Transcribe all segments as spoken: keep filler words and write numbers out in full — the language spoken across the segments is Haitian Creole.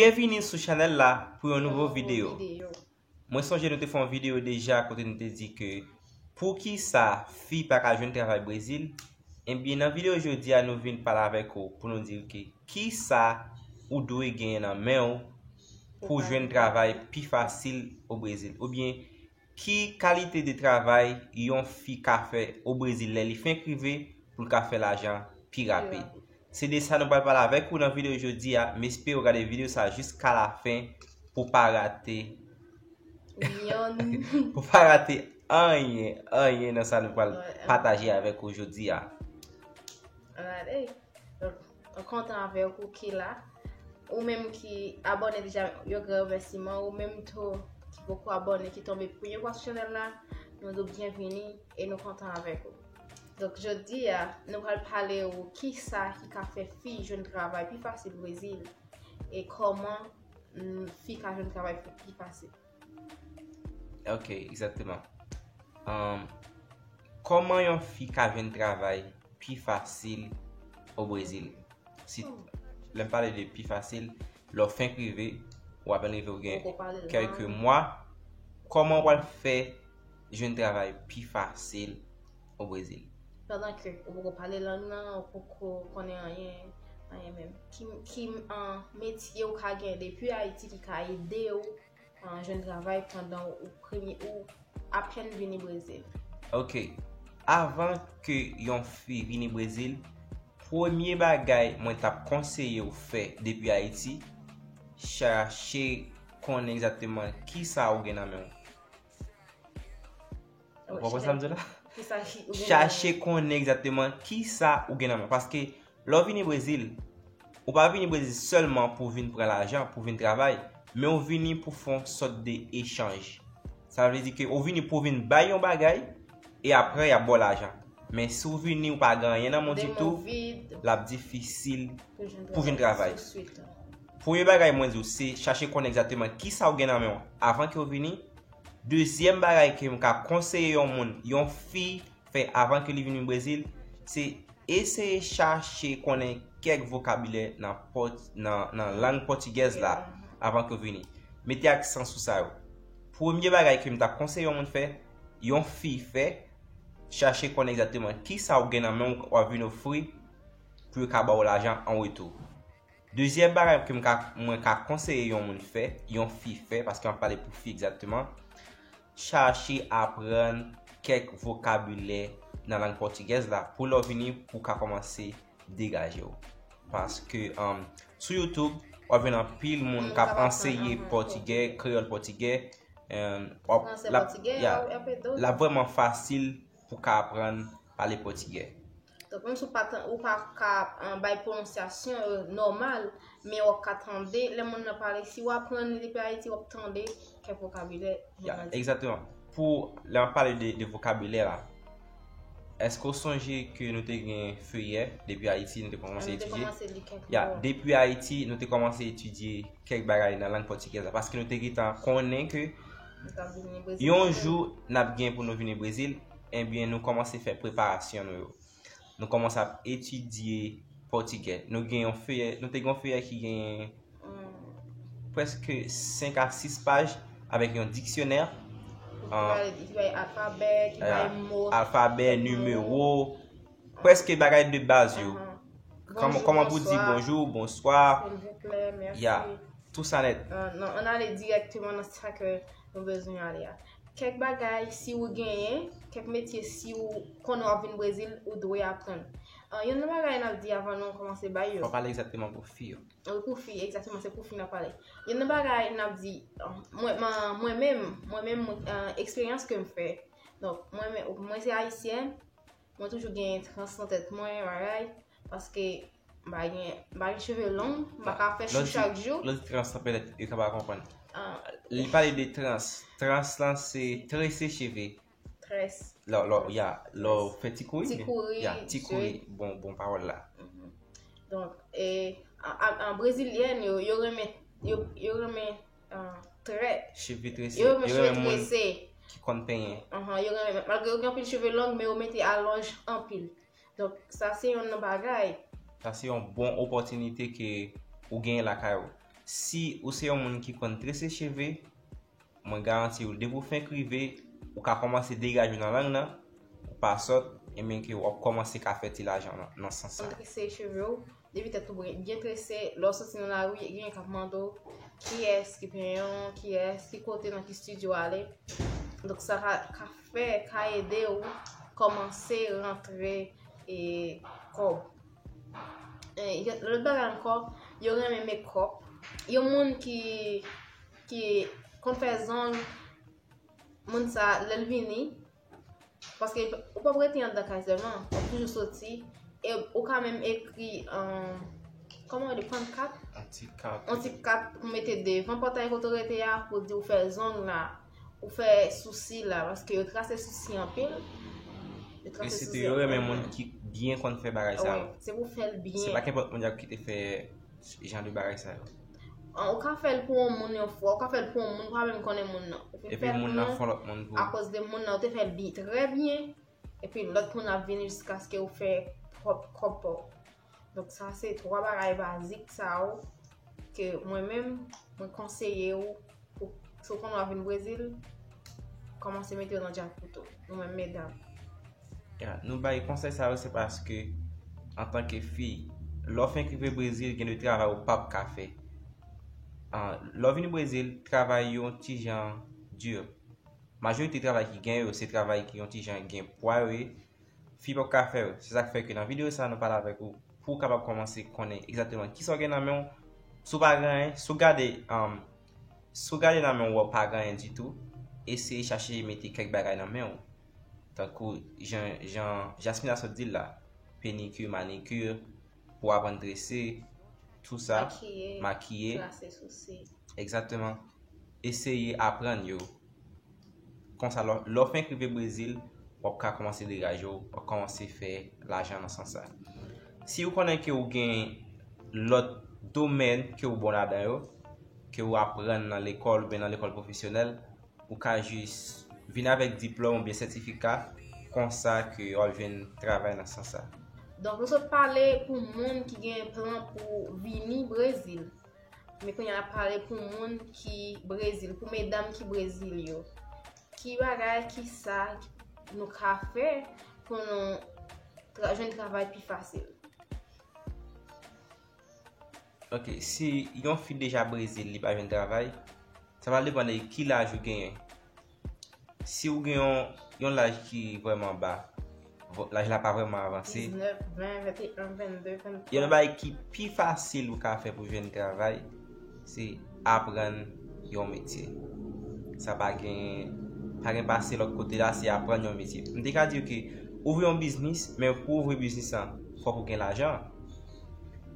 Byenvini sou chanèl la pou yon nouvo videyo. Mwen sonje nou te fè yon videyo deja kote nou te di ke poukisa fi pa ka jwenn travay Brezil. Ebyen, nan videyo jodi a, nou vin pale avèk ou pou nou di ke kisa ou dwe genyen nan men w pou jwenn travay pi fasil o Brezil. Oubyen, ki kalite de travay yon fi ka fè o Brezil lè li fenk rive pou l ka fè lajan pi rapid. Se de sa nou pral pale avèk ou nan videyo jodi a. M espere w gade videyo sa jiska lafen pou pa rate pou pa rate anyen, anyen nan sa nou pral pataje avèk ou jodi a. Alright, hey. Donk, mwen kontan avèk ou ki la. Ou menm ki abòne deja, yon gran remèsiman. Ou menm tou ki poko abòne, ki tonbe premye fwa sou chanèl la, nou di w byenvini e nou kontan avèk ou. Donk, jodi a, nou pral pale ou kisa ki ka fè fi jwenn travay pi fasil Brezil e kòman, mm, fi ka jwenn travay pi, pi fasil. Ok, egzakteman. Um, kòman yon fi ka jwenn travay pi fasil o Brezil? Si, lè m pale de pi fasil, lè w fenk rive, ou apèn rive, ou gen kèlke mwa, kòman w pral fè jwenn travay pi fasil o Brezil? Pandan ke ou poko pale lang nan, ou poko konnen anyen, anyen menm. Ki, ki, an, metye ou ka gen depi Ayiti ki ka ede w, an, jwenn travay pandan ou premye, ou apèn vini Brezil? Ok. Avan ke yon fi vini Brezil, premye bagay mwen t ap konseye w fè depi Ayiti, chache konnen egzakteman kisa ou gen nan men w. Ou konprann sa m di la? Chache konnen egzakteman kisa ou gen nan men w. Paske lè w vini Brezil, ou pa vini Brezil sèlman pou vin pran lajan, pou vin travay, men ou vini pou fè yon sòt de echanj. Sa vle di ke ou vini pou vin bay yon bagay, e apre y ap ba w lajan. Men si w vini, ou pa gen anyen nan men w ditou, l ap difisil pou jwenn travay. Premye bagay mwen di w, se chache konnen egzakteman kisa w gen nan men w avan ke w vini. Dezyèm bagay ke m ka konseye yon moun, yon fi, fè avan ke li vini Brezil, se eseye chache konnen kèk vokabilè nan pòt-, nan, nan lang pòtigèz la avan ke w vini. Mete aksan sou sa yo. Premye bagay ke m ta konseye yon moun fè, yon fi fè, chache konnen egzakteman kisa w gen nan men w w ap vin ofri pou yo ka ba w lajan an retou. Dezyèm bagay ke m ka, mwen ka konseye yon moun fè, yon fi fè, paske m ap pale pou fi egzakteman, chache aprann kèk vokabilè nan lang pòtigèz la pou lè w vini pou w ka kòmanse degaje w. Paske, um, sou YouTube, w ap jwenn anpil moun k ap anseye pòtigè, kreyòl pòtigè, um, w ap, l ap, yeah, l ap vrèman fasil pou w ka aprann pale pòtigè. Donk, menm si w pa tan-, ou pa ka, an, bay pwononsyasyon yo nòmal, men w ap ka tande, lè moun nan pale, si w aprann li depi Ayiti, w ap tande kèk vokabilè moun nan di. Egzakteman. Pou, lè w ap pale de, de vokabilè la, èske w sonje ke nou te gen feyè depi Ayiti, nou te kòmanse etidye? Ya, depi Ayiti, nou te kòmanse etidye kèk bagay nan lang pòtigèz la, paske nou te gentan konnen ke yon jou n ap gen pou nou vini Brezil, ebyen, nou kòmanse fè preparasyon nou yo. Nou kòmanse ap etidye pòtigè. Nou gen yon feyè, nou te gen yon feyè ki gen prèske senk a sis paj avèk yon diksyonè. Ki bay alfabè, ki bay mo, alfabè, nimewo, prèske bagay de baz yo. Kòman, kòman pou di bonjou, bonswa, ya, tou sa nèt. Non, ann ale dirèkteman nan sa ke nou bezwen ale a. Kèk bagay, si ou genyen, kèk metye, si ou konnen w ap vin Brezil, ou dwe aprann. Ah, youn nan bagay n ap di avan nou kòmanse bay yo. Fò pale egzakteman pou fi yo. Wi, pou fi, egzakteman, se pou fi n ap pale. Youn nan bagay n ap di, ah, mwen, mwen, mwen menm, mwen menm, mwen, ah, eksperyans ke m fè. Donk, mwen menm, mwen se ayisyèn, mwen toujou gen trans nan tèt mwen, bagay, paske m pa gen, m pa gen cheve long, m pa ka fè chou chak jou. Lè w di trans lan, petèt, yo ka pa konprann. Li pale de trans. Trans lan, se trese cheve. Très. Lè, lè, ya, lè w fè ti kouri. Ti kouri, ya, ti kouri, bon, bon pawòl la. Donk, e, an, an, an brezilyèn yo, yo renmen, yo, yo renmen, ah, trè. Cheve trese. Yo renmen cheve trese. Ki konn penyen. Yo renmen, malgre yo gen anpil cheve long, men yo mete alonj anpil. Donk, sa se youn nan bagay. Sa se yon bon opòtinite ke ou genyen lakay ou. Si ou se yon moun ki konn trese cheve, mwen garanti w, depi w fenk rive, ou ka kòmanse degaje w nan lang nan, ou pa sòt, ebyen ke w ap kòmanse ka fè ti lajan nan, nan sans sa. Trese cheve w, depi tèt ou byen, byen trese, lè w soti nan lari, genyen k ap mande w kiyès ki penyen w, kiyès, ki kote, nan ki estidyo w ale. Donk, sa ka, ka fè, ka ede w kòmanse rantre e kòb. E, yo, lòt bagay ankò, yo renmen makeup. Yon moun ki, ki konn fè zong, moun sa, lè l vini, paske ou p ap rete anndan kay sèlman, w ap toujou soti, e ou ka menm ekri, um, kòman yo rele, pankat? Yon ti kat. Yon ti kat pou mete devan pòtay kote w rete a, pou di w fè zong la, ou fè sousi la, paske yo trase sousi anpil. Yo trase sousi anpil. E sitou yo renmen moun ki byen konn fè bagay sa yo. Wi, se pou fè l byen. Se pa kenpòt moun y ap kite fè jan de bagay sa yo. An, ou ka fè l pou yon moun yon fwa, ou ka fè l pou yon moun, ou pa menm konnen moun nan. Epi moun nan fè yon lòt moun pou ou. Akoz de moun nan, ou te fè l byen, trè byen, epi lòt moun ap vini jiskaske ou fè pwòp kòb pa w. Donk, sa se twa bagay bazik sa yo ke mwen menm, mwen konseye w pou, si w konn w ap vin Brezil, kòmanse mete yo nan djak kouto, nou menm medam. Ya, nou bay konsèy sa yo, se paske, antanke fi, lè w fenk rive Brezil, gen de travay ou p ap ka fè. Ah, lè w vini Brezil, travay yo yon ti jan di. Majorite travay ki gen yo, se travay ki yon ti jan gen pwa yo ye. Fi p ap ka fè yo. Se sa k fè ke nan videyo sa, nou pale avèk ou pou w kapab kòmanse konnen egzakteman kisa w gen nan men w. Si w pa gen anyen, si w gade, um, si w gade nan men w, w pa gen anyen ditou, eseye chache mete kèk bagay nan men w. Tankou jan, jan Jasmina sot di l la, pedikir, manikir, pou aprann trese, tou sa, makiye, makiye. Trase sousi. Egzakteman. Eseye aprann yo. Konsa, lè, lè w fenk rive Brezil, w ap ka kòmanse degaje w, w ap kòmanse fè lajan nan sans sa. Si w konnen ke w gen lòt domèn ke w bon ladan yo, ke w aprann nan lekòl oubyen nan lekòl pwofesyonèl, ou ka jis vin avèk diplòm oubyen sètifika, konsa ke w ap jwenn travay nan sans sa. Donk, nou sot pale pou moun ki gen plan pou vini Brezil. Men kounye a n ap pale pou moun ki Brezil, pou medam ki Brezil yo. Ki bagay, kisa nou ka fè pou nou tra-, jwenn travay pi fasil? Ok, si yon fi deja Brezil, li pa jwenn travay, sa va depann de ki laj ou genyen. Si w gen yon, yon laj ki vrèman ba, vo-, laj la pa vrèman avanse, diznèf, ven, venteyen, venndde, venntwa. Yon bagay ki pi fasil ou ka fè pou jwenn travay, se aprann yon metye. Sa pa gen, pa gen pase lòt kote la, se aprann yon metye. M te ka di w ke ouvri yon biznis, men pou ouvri biznis lan, fòk ou gen lajan.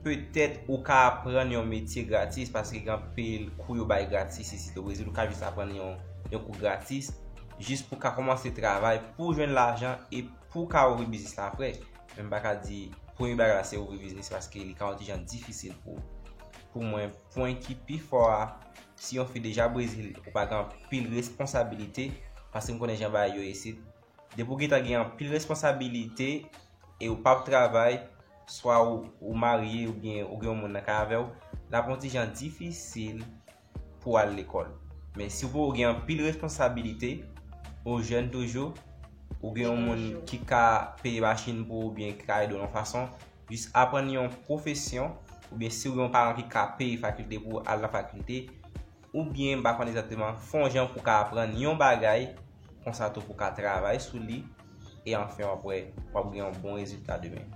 Petèt ou ka aprann yon metye gratis, paske gen anpil kou yo bay gratis isit o Brezil. Ou ka jis aprann yon, yon kou gratis, jis pou w ka kòmanse travay, pou w jwenn lajan e pou w ka ouvri biznis la apre. Men m pa ka di premye bagay la se ouvri biznis, paske li ka yon ti jan difisil pou, pou mwen. Pwen ki pi fò a, si yon fi deja Brezil, ou pa gen anpil responsablite, paske m konnen jan bagay yo isit. Depi w gentan gen anpil responsabilite e ou p ap travay, swa ou, ou marye oubyen ou gen yon moun nan kay avè w, l ap yon ti jan difisil pou w al lekòl. Men si w poko gen anpil responsabilite, ou jèn toujou, ou gen yon moun ki ka peye machin pou ou oubyen ki ka ede w yon fason, jis aprann yon pwofesyon, oubyen si w gen yon paran ki ka peye fakilte pou w al nan fakilte, oubyen m pa konn egzakteman, fè yon jan pou w ka aprann yon bagay, konsa tou pou w ka travay sou li, e anfen w ap wè, w ap gen yon bon rezilta demen.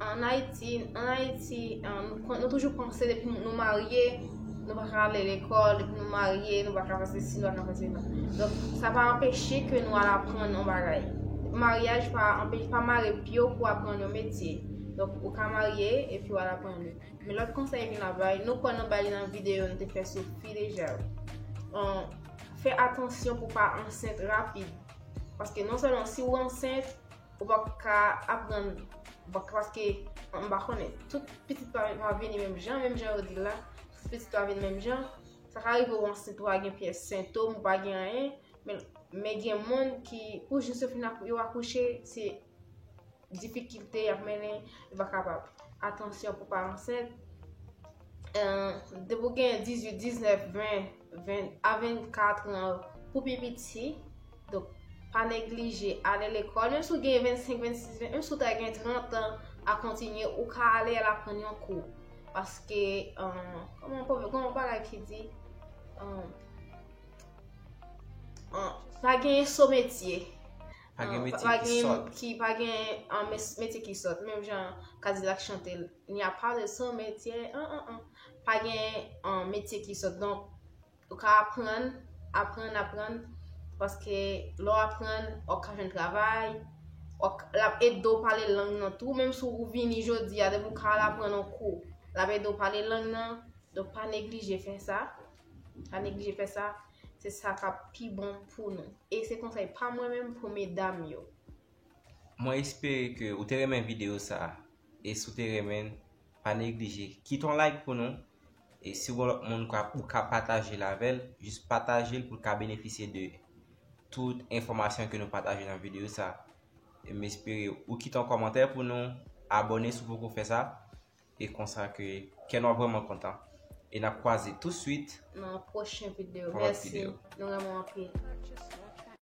Ann Ayiti, ann Ayiti, ah, nou, nou toujou panse depi nou, nou marye, nou pa ka ale lekòl, depi nou marye, nou pa ka fè sesi, nou pa ka fè sela. Donk, sa pa anpeche ke nou al aprann yon bagay. Maryaj pa anpe-, pa mare pye w pou w aprann yon metye. Donk, ou ka marye epi w al aprann li. Men lòt konsèy m la bay, nou kwè nou bay li nan videyo nou te fè sou fi deja yo. An, fè atansyon pou w pa ansent rapid. Paske non sèlman si w ansent, ou p ap ka aprann, ou p ap ka, paske, m pa konnen, tout pitit pa, pa vini menm jan, menm jan yo di l la, tout pitit pa vini menm jan. Sa ka rive w ansent, ou pa gen pyès sentòm, ou pa gen anyen, men, men gen moun ki, pou jis yo fin ak-, yo akouche, se difikilte y ap mennen, yo pa kapab. Atansyon pou pa ansent. eh, depi w gen dizuit, diznèf, ven, ven a vennkat an pou pi piti, donk pa neglije ale lekòl. Menm si w gen vennsenk, vennsis, menm si w ta gen trant an, a kontinye, ou ka ale al aprann yon kou. Paske, eh, kòman, kòman yon bagay ki di, eh, eh, pa gen so metye. Pa gen Ah, metye pa ki gen sòt. Ki pa gen, ah, mes- metye ki sòt. Menm jan Kadilak chante, il n'y a pas de sot métier. Ah, ah, ah. Pa gen, ah, metye ki sòt. Donk, ou ka aprann, aprann, aprann. Paske lè w aprann, w ka jwenn travay, w k- l ap ede w pale lang nan tou. Menm si w vini jodi a, depi w ka al aprann yon kou, l ap ede w pale lang nan. Donk, pa neglije fè sa. Pa neglije fè sa. Se sa k ap pi bon pou nou. E se konsèy pa mwen menm, pou medam yo. Mwen espere ke ou te renmen videyo sa a. E si w te renmen, pa neglije kite yon like pou nou. E si w gen lòt moun ou ka, ou ka pataje l avè l, jis pataje l pou l ka benefisye de tout enfòmasyon ke nou pataje nan videyo sa a. E m espere ou kite yon kòmantè pou nou, abòne si w poko fè sa. E konsa ke kè nou ap vrèman kontan. E n ap kwaze tou swit. Nan pwochen videyo. Pou lòt Mèsi. Videyo. Nou renmen w anpil.